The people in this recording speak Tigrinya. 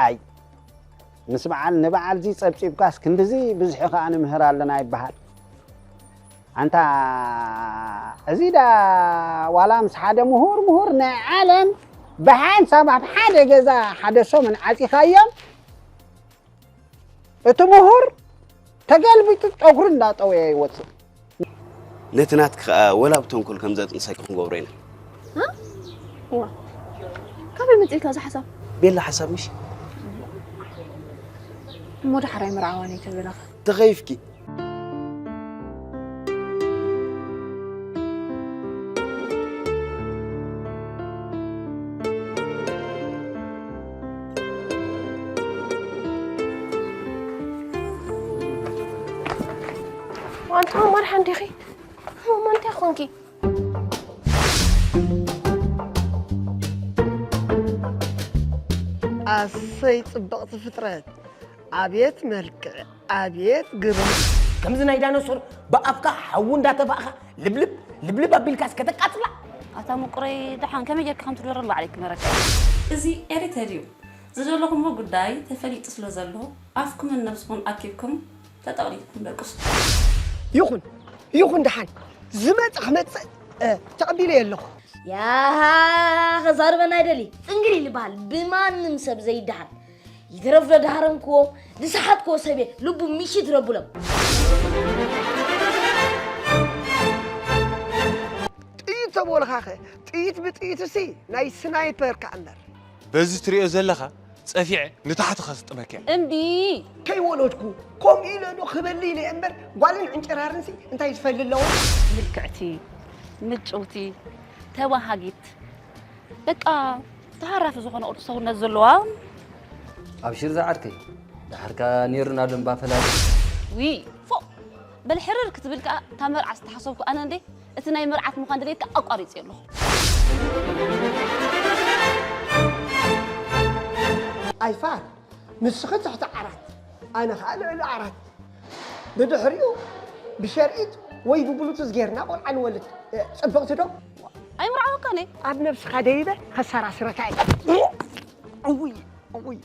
ኣይ፣ ምስ በዓል ንበዓል እዚ ጸብጺብካስ ክንድዚ ብዝሒ ከኣ ንምህር ኣለና ይበሃል። ኣንታ እዚ ዳ ዋላ ምስ ሓደ ምሁር ምሁር ናይ ዓለም ብሓንሳብ ኣብ ሓደ ገዛ ሓደ ሰሙን ዓጺኻዮም፣ እቲ ምሁር ተገልቢጡ ጸጉሪ እንዳጠወየ ይወጽእ። ነቲ ናትኪ ከኣ ወላ ብተንኮል ከም ዘጥንሰኪ ክንገብሮ ኢና። ዋ፣ ካበይ መጺእካ እዚ ሓሳብ? ቤላ ሓሳብ ምሽ? እሞ ዳሕራይ ምርዓዋን እዩ ተበላኸ። ተኸይፍኪ። ዋንታ ማር ሓንዲኺ ማንታ ኾንኪ ኣሰይ ጽብቕቲ ፍጥረት! ኣብየት መልክዕ! ኣብየት ግርማ! ከምዚ ናይ ዳይኖሶር ብኣፍካ ሓዊ እንዳተፋእኻ ልብልብ ልብልብ ኣቢልካስ ከተቃጽላ። ኣታ ምቁረይ ደሓን ከመይ ጌርካ ከም ትደርም ባዕለይ ክመረካ እየ። እዚ ኤሪተል እዩ። ዝደለኹምዎ ጉዳይ ተፈሊጡ ስለ ዘሎ ኣፍኩምን ነብስኹን ኣኪብኩም ተጠቕሊልኩም ደቅሱ። ይኹን ይኹን ደሓን ዝመጽእ ክመጽእ እ፣ ተቐቢለዮ ኣለኹ። ያሃ ከዛርበና ኣይደሊ ጽንግል ይልበሃል ብማንም ሰብ ዘይደሃል ይትረፍ ዶ ደሃረምክዎ ዝሰሓትክዎ ሰብየ ልቡ ምሽት ረብሎም ጥይት ተበልኻኸ ጥይት ብጥይትሲ ናይ ስናይፐር ከኣ እምበር በዚ ትሪኦ ዘለኻ ጸፊዐ ንታሕቲ ከስጥመኪያ። እምቢ ከይወለድኩ ከምኡ ኢለ ዶ ክበሊ ኢለ እምበር ጓልን ዕንጭራርንሲ እንታይ ዝፈሊ ኣለዎ? ምልክዕቲ ምጭውቲ ተባሃጊት በቃ ተሃራፊ ዝኾነ ቅርፂ ሰውነት ዘለዋ። ኣብሽር ዝዓርከይ ድሓርካ ኔርና ዶ እምባ ፈላሊ። ዊ ፎእ በል ሕርር ክትብል ከኣ እታ መርዓ ዝተሓሰብኩ ኣነ እንዴ እቲ ናይ መርዓት ምዃን ድሌትካ ኣቋሪፀ ኣለኹ። ኣይፋል ንስኺ ትሕቲ ዓራት ኣነ ኸዓ ልዕሊ ዓራት ብድሕሪኡ ብሸርኢት ወይ ብብሉቱዝ ጌርና ቆልዓ ንወልድ እ፣ ጽብቕቲ ዶ? ኣይምርዓወካን እየ። ኣብ ነብስኻ ደይበ ከሰራስረካ እየ። እውይ እውይ